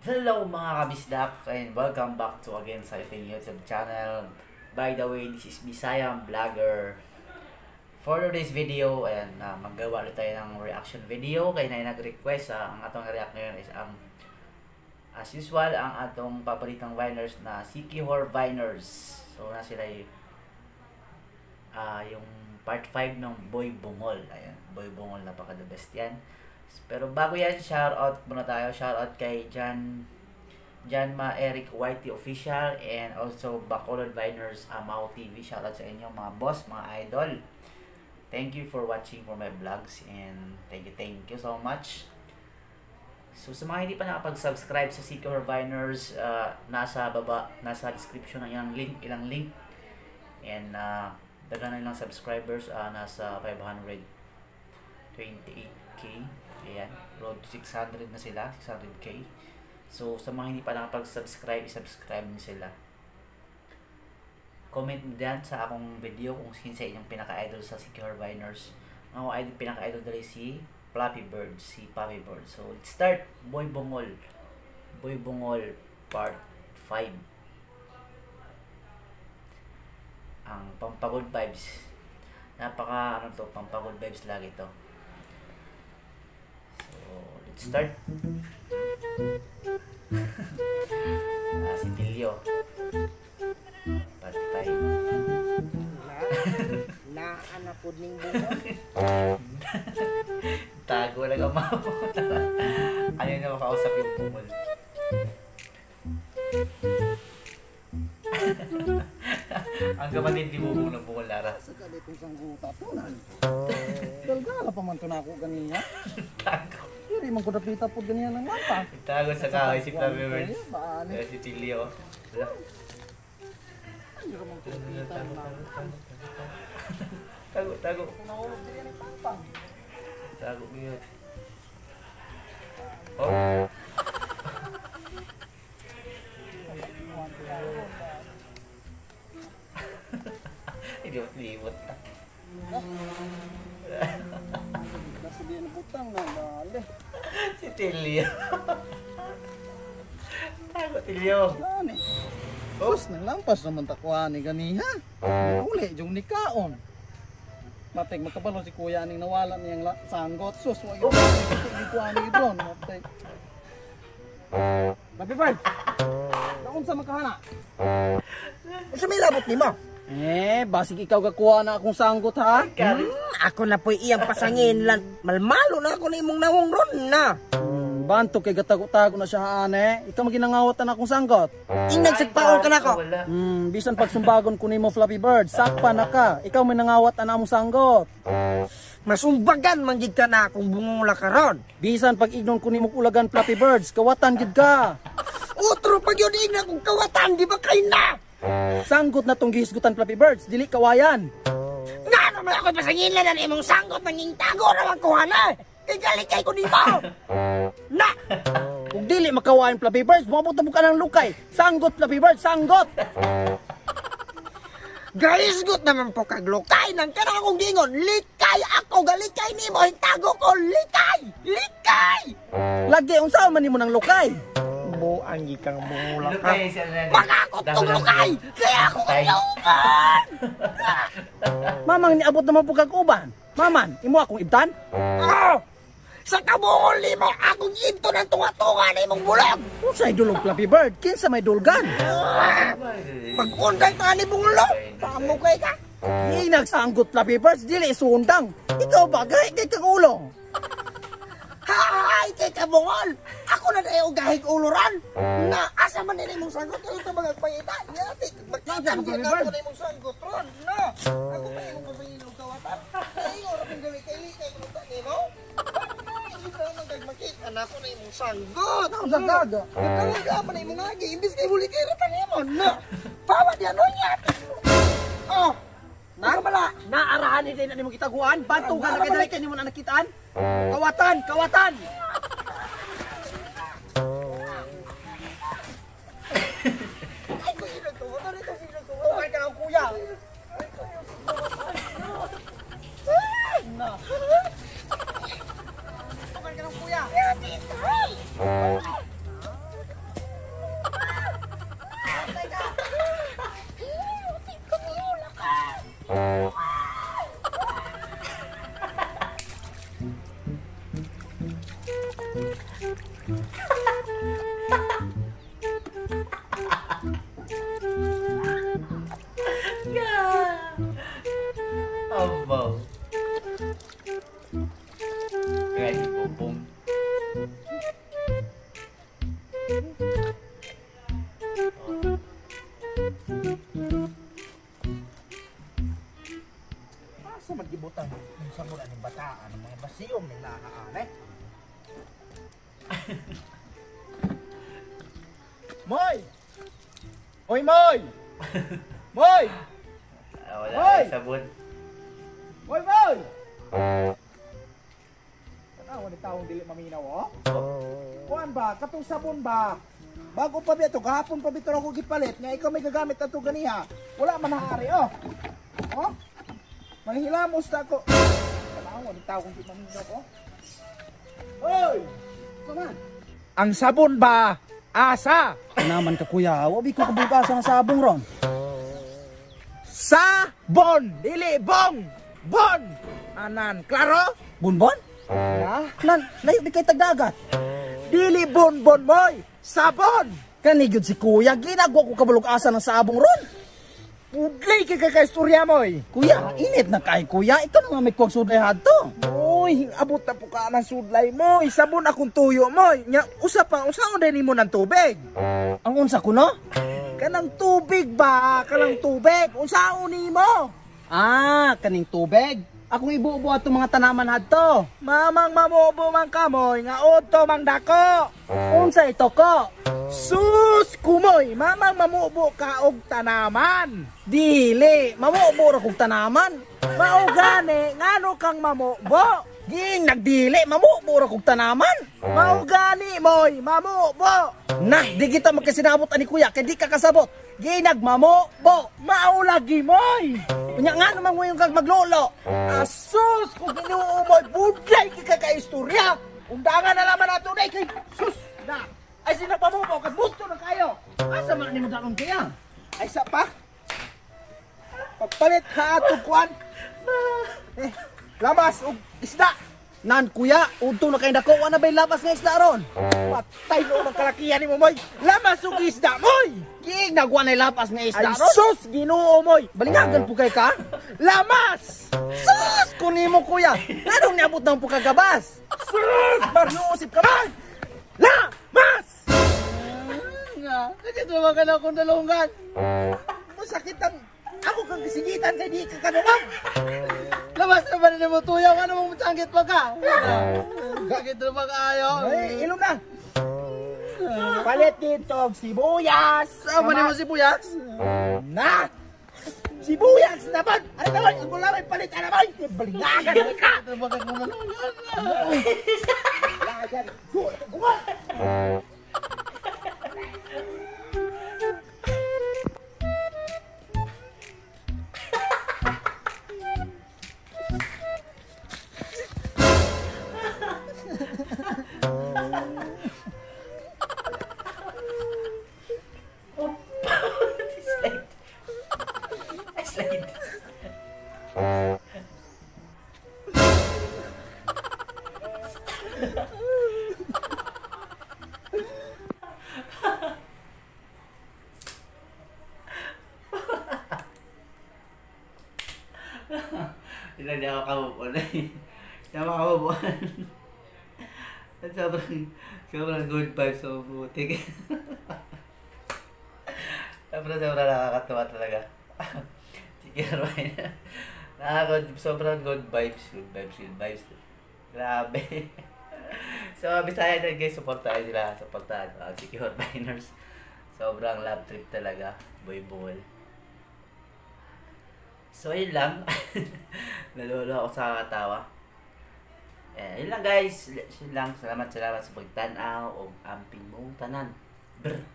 Hello mga kabisdak and welcome back to again sa ating YouTube channel. By the way, this is Bisayang Vlogger. For today's video, ayan, maggawa ulit tayo ng reaction video. Kaya na nag-request, ang atong react ngayon is ang, as usual, ang atong paboritong Viners na Siquijor Viners. So na sila yung part 5 ng Boy Bungol. Ayan, Boy Bungol, napaka the best yan. Pero bago yan, shout out muna tayo. Shout out kay Jan Ma Eric Whitey Official and also Bacolod Viners Amao TV. Shout out sa inyo mga boss, mga idol. Thank you for watching for my vlogs and thank you so much. So sa mga hindi pa nakapag-subscribe sa Siquijor Viners, nasa baba, nasa description ng ilang link. And daghan na ilang subscribers, nasa 528K. Ayan, road to 600 na sila, 600K. So sa mga hindi pa nakapag-subscribe, i-subscribe niyo sila. Comment dyan sa akong video kung sino sa inyong pinaka-idol sa Siquijor Viners. Ang akong idol, pinaka-idol dali si Flappy Bird, si Flappy Bird. So let's start. Boy Bungol. Boy Bungol part 5. Ang pampagod vibes. Napaka ano to, pampagod vibes lagi to. So let's start. Si Tilio. Patay. Na anak po ning bungol. Tago lang ang mamo. Ayaw na makausap yung bungol. Ang kapatid ni Bubong ng bungol, Lara. Sa kalitong sangguta po nan. Dalgala pa man to na ako ganiya. Tago. Diri man ko dapita po ganiya ng mapa. Tago sa kahoy si Flappy Birds. Si Tilio. Wala. Tago, tago. Tago yun. Oh. Limot-limot na. Nasa diyan butang na dali. Si Tilio. Tago Tilio. Ani. Sus, nanglampas naman takuha ni ganiha. Uli, yung nikaon. Matik, magkabalo si kuya aning nawala niyang sanggot. Sus, wag yung kuha ni Idron. Matik. Baby Bird! Naunsa makahana? Unsa may labot nimo? Eh, basig ikaw gakuha na akong sanggot ha? Ako na po'y iyang pasangin lang. Malmalo na ako na imong nawong ron na. Banto kay gatago-tago na siya haan eh. Ikaw maginangawatan akong sanggot. Inag sagpaon ka na ko. Bisan pagsumbagon ko nimo Flappy Bird, sakpa na ka. Ikaw may nangawatan na among sanggot. Masumbagan man gid ka na akong bungula karon. Bisan pag ignon ko nimo ulagan Flappy Birds, kawatan gid ka. Utro pag yun igna kong kawatan, di ba kay na? Sanggot na tong gihisgutan Flappy Birds, dili kawayan. Nga naman ako pasangilan na imong sanggot nanging tago naman kuha na. Kay galikay ko nimo. Na. Kung dili makawayan Flappy Birds, moabot na ka ng lukay. Sanggot Flappy Birds, sanggot. Gaisgot naman po kag lukay nang kanang akong gingon, likay ako galikay nimo hintago ko likay. Likay. Lagi unsa man nimo nang lukay? Buang gikang bungula ka. Makakot tong lukay. Kaya ako kayauban. Mamang niabot naman po kag uban. Maman, imo akong ibtan? Oh! Sa kabungol nimo akong ibto ng tunga-tunga na imong bulog. Unsay dulog Flappy Bird? Kinsa may dulgan? Pag-undang ta ni bungolo, pamo kay ka. Inagsanggot Flappy Birds, dili isundang. Ikaw ba gahi kay kag ulo? Hay kay kabungol. Ako na dayo gahig uluran. Na asa man nila imong sanggot kayo ta magpangita. Yati makita gyud ako na imong sanggot ron. Na. Ako pa imong pasangilog kawatan. Kay ora kong gali kay likay ko ta nimo. Makita na ako na imong sanggot. Naunsa gaga? Nagkalaga man imong agi imbis kay huli kay rata nimo. Na. Pawa di ano niya. Oh. Na bala. Naarahan ni na nimo gitaguan. Bantog ka na kay dali kay nimo na nakitaan. Kawatan, kawatan. Ay ko ino to. Ano to sino to? Okay ka lang kuya. Na. Okay ka lang kuya. Oh. Asa man gibutang yung sabon aning bataan ang mga basiyom ning nakaane. Moy! Oy, Moy! Moy! Ah, wala Hoy! na sabon. Moy, Moy! Tanawa ni taong dili maminaw, oh. Kuan ba? Katong sabon ba? Bago pa biya to, gahapon pa bitaw ako gipalit nga ikaw may gagamit ato ganiha. Wala man naari, oh. Oh? Manghilamos ta ako. Tanawa ni taong dili maminaw, oh. Hoy! Kaman. Ang sabon ba? Asa? Naman ka kuya, wabi ko kabugas ang sabong ron. Sabon! Dili bong! Bon! Anan, klaro? Bonbon? Ha? Nan, layo di kay tagdagat. Dili bonbon moy! Sabon! Kani gyud si kuya, ginagwa ko kabalog asa ng sabong ron. Pudlay kay kakaistorya moy! Kuya, init na kay kuya, ikaw na nga may kuwag sudlay hadto. Moy, abot na po ka ng sudlay moy. Sabon akong tuyo moy. Nya, usa pa, usa din nimo ng tubig. Ang unsa ko no? Kanang tubig ba? Kanang tubig. Unsaon nimo? Ah, kaning tubig. Akong ibubo atong mga tanaman hadto. Mamang mamubo man kamoy nga odto mang dako. Unsa ito ko? Sus kumoy, mamang mamubo ka og tanaman. Dili, mamubo ra kog tanaman. Mao gani ngano kang mamubo? Ging nagdili, mamubo ra kog tanaman. Mao gani moy, mamubo. Nah, di kita magkasinabot ani kuya kay di ka kasabot. Ginag mamubo. Mao lagi moy. Unya nga naman mo yung kag maglolo. Asus kung Ginoo moy, budlay kay kakaistorya. Undangan na naman ato day kay sus na. Ay sino pa mo kay busto na kayo. Asa man nimo daon kuya? Ay sa pa. Pagpalit ha ato kuan. Eh, lamas og isda. Nan kuya, udto na kay dako wa na bay labas nga isda ron. Patay no ang kalakihan nimo moy. Lamas og isda moy. Ging nagwa na labas nga isda Ay ron. sus Ginoo moy. Balingagan po kay ka? Lamas. Sus kunimo kuya. Nganong niabot nang po kagabas? Sus barnuusip ka man. Lamas. Nga, sakit naman ka na akong dalungan. Masakit ang ako kang kisigitan kay di ka kanumang. Labas naman na mo tuya, ano mong sanggit pa ka? Sakit naman kayo. Ay, ilong na. Palit dito og sibuyas. Sama ni mo sibuyas? Na! Sibuyas naman! Ano naman? Ang gulawin palit ano naman? Balingagan ka! Sakit naman ka kung dalungan. Lagan! Guwa! Slide. Slide. Hindi ako kamove on. Hindi ako kamove on. At sobrang good vibes sa putik. Sobrang nakakatuwa talaga. Sige, Ryan. Sobrang good vibes, good vibes, good vibes. Grabe. So, Bisaya na guys, supportahan sila. Supportahan. Secure Miners. Sobrang love trip talaga. Boy Ball. So, ayun lang. Nalolo ako sa kakatawa. Eh, ayun lang guys. Yun lang. Salamat sa pagtanaw o amping mong tanan. Brr.